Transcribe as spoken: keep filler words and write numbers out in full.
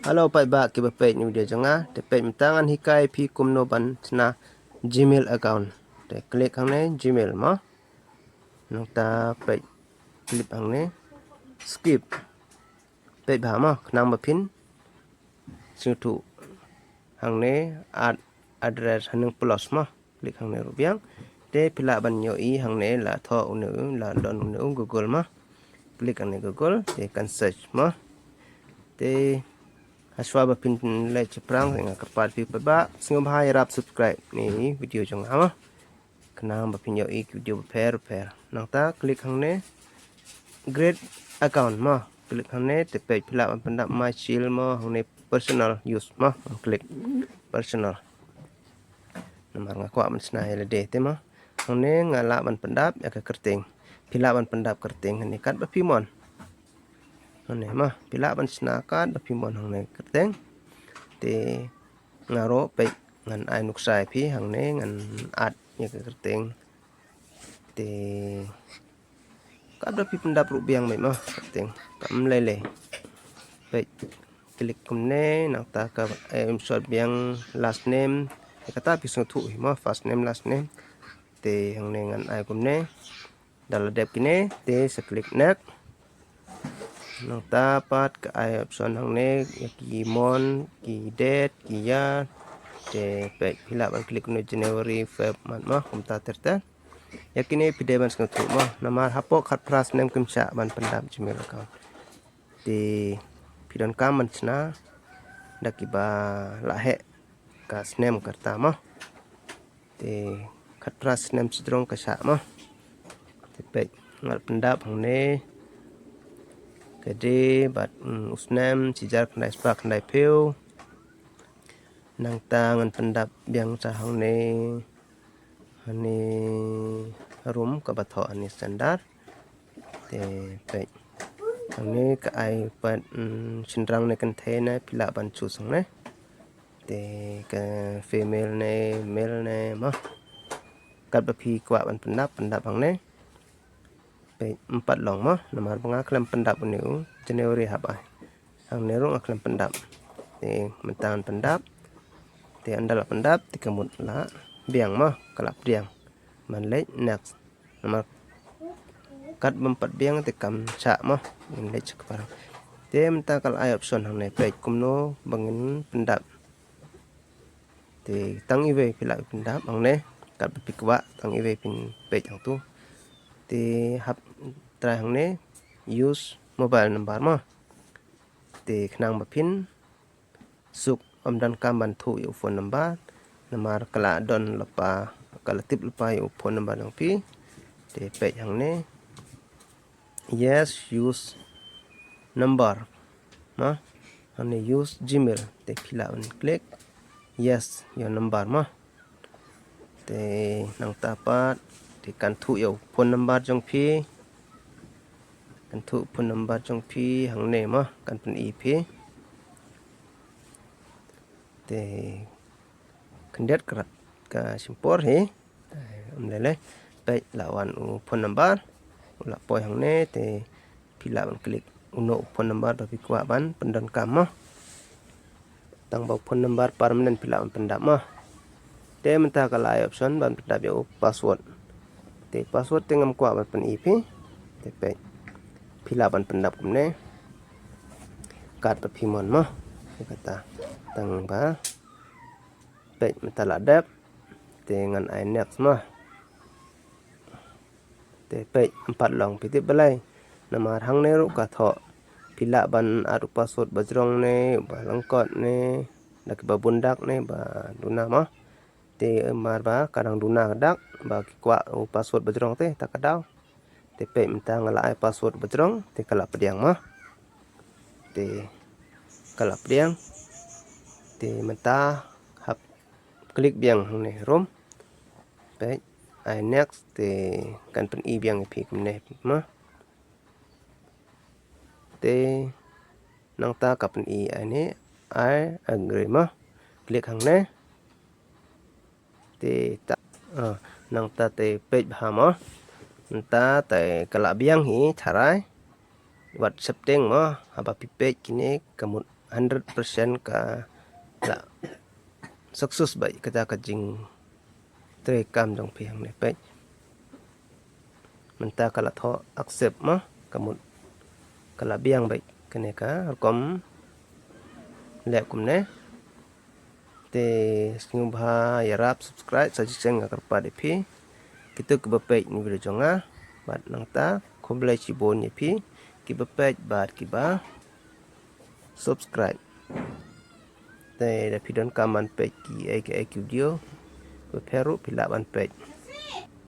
Hello paidbah kiba peit ïa u video jong nga. Te peit mynta ngan hikai phi kumno ban shna Gmail account. Te click hangne Gmail mo. Nangta peit click hangne skip. Peit bha mo khnang ba phin sngewthuh hangne add address hangne plus mo. Click hangne ruh biang. Te phi lah ban ïohi hangne la thoh une u la don une u Google mo. Click hangne Google te kan search mo. Te hashwa ba phin leit shaphrang nga kyrpad phi paidbah sngewbha ïarap subscribe ne video jong nga mo. Khnang ba phin ïohi ki video bapher bapher. Nangta click hangne create account mo. Click hangne te peit phi lah ban pyndap my Gmail mo hangne personal use mo. Click personal. Namar nga kwah ban shna ïa lade te mo. Hangne nga lah ban pyndap ïa ka kyrteng. Phi lah ban pyndap kyrteng hangne katba phi mon. Hangne mo phi lah ban shna katba phi mon hangne kyrteng. Te nga ruh peit ngan ai nuksa ïa phi hangne ngan add ïa ka kyrteng. Te katba phi pyndap ruh biang beit mo kyrteng kam lei lei. Peit click kumne nangta ka ai option biang last name. Kata phi sngewthuh hi mo first name last name. Te hangne ngan ai kumne. Da la dep kine te sa click next. Nangta pat ka ai option hangne ïa ki mon ki date ki ïa. Te peit phi lah ban click kumne January Feb March mo kumta ter ter. Ïa kine phi dei ban sngewthuh mo namar hapoh khatphra snem kim shah ban pyndap Gmail account. Te phi donkam ban shna da kiba la heh ka snem kata mo. Te khatphra snem shajrong ka shah mo. Te peit ngan pyndap hangne ka dei bad u snem shi hajar khyndai spah khyndai phew. Nangta ngan pyndap biang sa hangne hangne room kaba thoh hangne standard. Te peit hangne ka ai pat shynrang ne kynthei ne phi lah ban choose hangne. Te ka female ne male ne mo. Katba phi kwah ban pyndap pyndap hangne. Peit em pat long mo namar ba nga khlem pyndap une u January hap ai. Hangne ruh nga khlem pyndap. Te mynta ngan pyndap. Te ynda la pyndap te ka mut la biang mo ka la pdiang. Ban leit next. Namar katba em pat biang te kam shah mo. Ngin leit sha kpar. Te mynta ka la ai option hangne peit kumno ba ngin pyndap. Te tang iwei phi lah pyndap hangne katba phi kwah tang iwei phin peit hangtu. Te hap try hangne use mobile number mo. Te khnang ba phin suk ym donkam ban thuh ïa u phone number namar ka la don lypa ka la tip lypa ïa u phone number jong phi. Te peit hangne yes use number mo. Hangne use Gmail te phi lah ban click yes your number mo. Te nangta pat te kan thuh ïa u phone number jong phi. Kan thuh phone number jong phi hangne mo kan pyni phi. Te khyndiat ka rat ka shim por hi. Te ym lei lei peit la wan u phone number u la poi hangne te phi lah ban click uno u phone number ba phi kwah ban pyndonkam mo. Tang ba u phone number permanent phi lah ban pyndap mo. Te mynta ka la ai option ban pyndap ïa u password. Te password te ngam kwah ban pyni phi. Te peit phi lah ban pyndap kumne katba phi mon mo. Te kata tang ba peit mynta la dep. Te ngan ai next mo. Te peit em pat long phi tip balei namar hangne ruh ka thoh phi lah ban add u password ba jrong ne ba lyngkot ne da kiba bun dak ne ba duna mo. Te mar ba ka dang duna dak ba ki kwah u password ba jrong te ta ka daw. Te peit mynta nga la ai password ba jrong te ka la pdiang mo. Te ka la pdiang. Te mynta hap click biang hangne room. Peit ai next te kan pyni biang ïa phi kumne mo. Te nangta ka pyni ai ne I agree mo. Click hangne. Te ta ah, nangta te peit bha mo. Nangta te ka la biang hi tharai. Wat sheptieng mo haba phi peit kine ka mut hundred percent ka la success bad kata ka jingtrei kam jong phi hangne peit. Mynta ka la thoh accept ma, ka mut ka la biang bad kane ka rukom leh kumne. Te sngewbha ïarap subscribe sa shisien, nga kyrpad ïa phi kito kiba peit ïa ki video jong nga. Bad nangta khublei shibun ïa phi kiba peit bad kiba subscribe. Te da phi donkam ban peit ki ei ki ei ki video, ba pher ruh phi lah ban peit.